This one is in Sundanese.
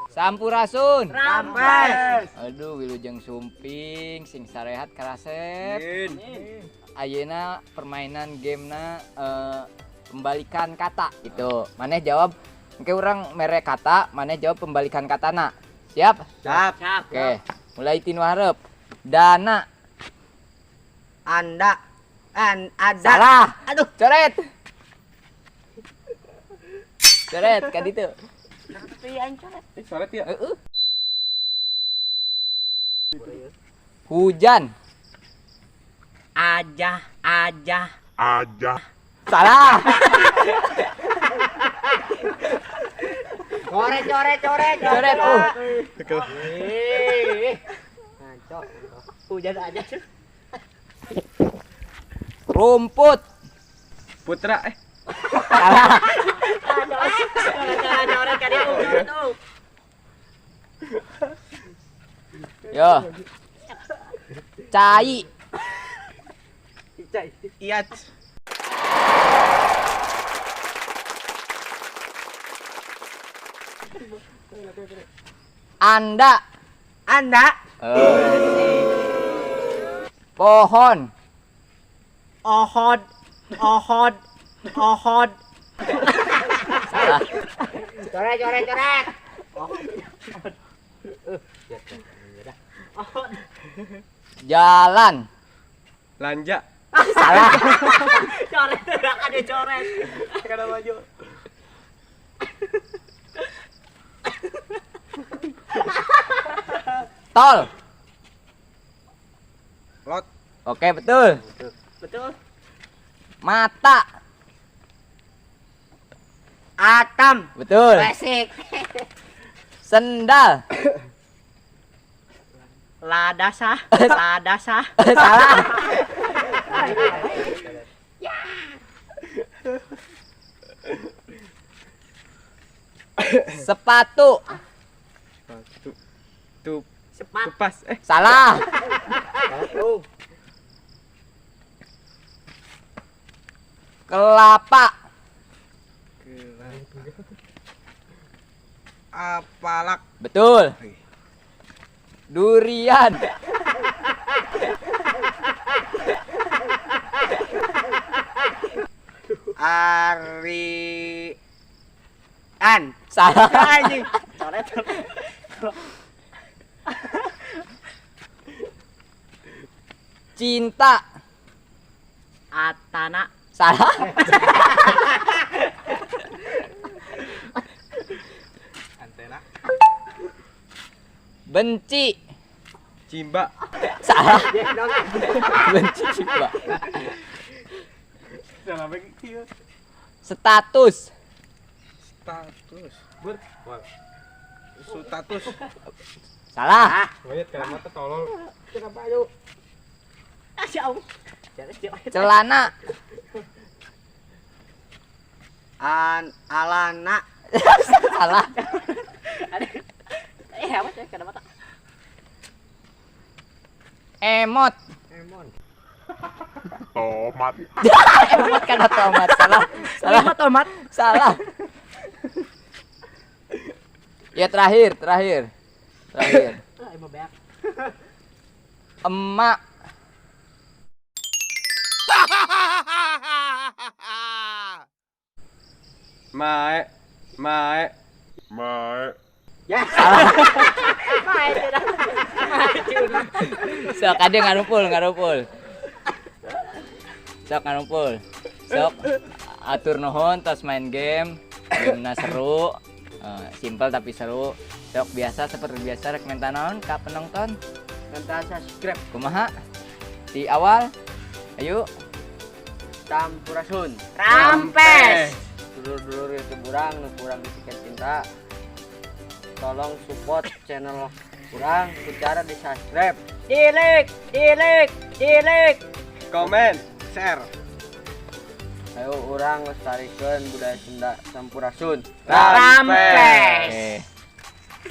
Sampurasun. Rampes. Aduh, wilujeng sumping sing sarehat karasep. Ayeuna permainan gamena pembalikan kata gitu. Maneh jawab, engke urang mere kata, maneh jawab pembalikan katana. Siap? Siap. Oke, mulai ti nu hareup. Dana. Anda. An ada. Salah. Aduh. Coret. Coret ka ditu. Coret ya. Heeh. Hujan. Aja, aja. Aja. Salah. Coret, coret, coret. Coret. Ngaco. Hujan aja. Rumput. Putra Salah. Coret, coret, kan tuh. Yo. Cai. Iya. Anda. Anda. Pohon. Ohod. Ohod. Ohod. Salah. Coret, coret, coret. Jalan. Lanja. Salah. Coret, ada coret. Kada maju. Tol. Lot. Oke, betul. Betul. Mata. Atam. Betul. Klasik. Sendal. Ladasa. Ladasa. Salah. Sepatu. Sepatu. Tup. Sepat. Tupas. Salah. Kelapa. Apalak. Betul. Durian. Ari. An. Salah. Anjing. Coret. Cinta. Atana. Salah. Antena. Benci. Cimba. Salah. Benci cimba. Salah begitu. Status. Status. Ber. Status. Salah. Wait, kalau mata tolol. Kenapa ayo? Celana. An alana. Salah. Apa sih kenapa tak? Emot. Emon. Tomat. Emot karena tomat. Salah. Salah. Tomat. Salah. Ya terakhir, terakhir. Terakhir. Emak. Mae. Mae. Mae. Ya. Salah. Mae sudah. Sok ada ngarumpul, ngarumpul. Sok ngarumpul. Sok atur nuhun tos main game. Gamena seru. Simple tapi seru. Sok biasa seperti biasa rek minta naon ka penonton? Minta subscribe. Kumaha? Di awal. Ayo. Sampurasun. Rampes. Dulur-dulur YouTube urang nu kurang disikat cinta. Tolong support channel urang secara di subscribe. Di like, di like, di like. Komen, share. Ayo urang lestarikan budaya Sunda. Sampurasun. Rampes. Oke.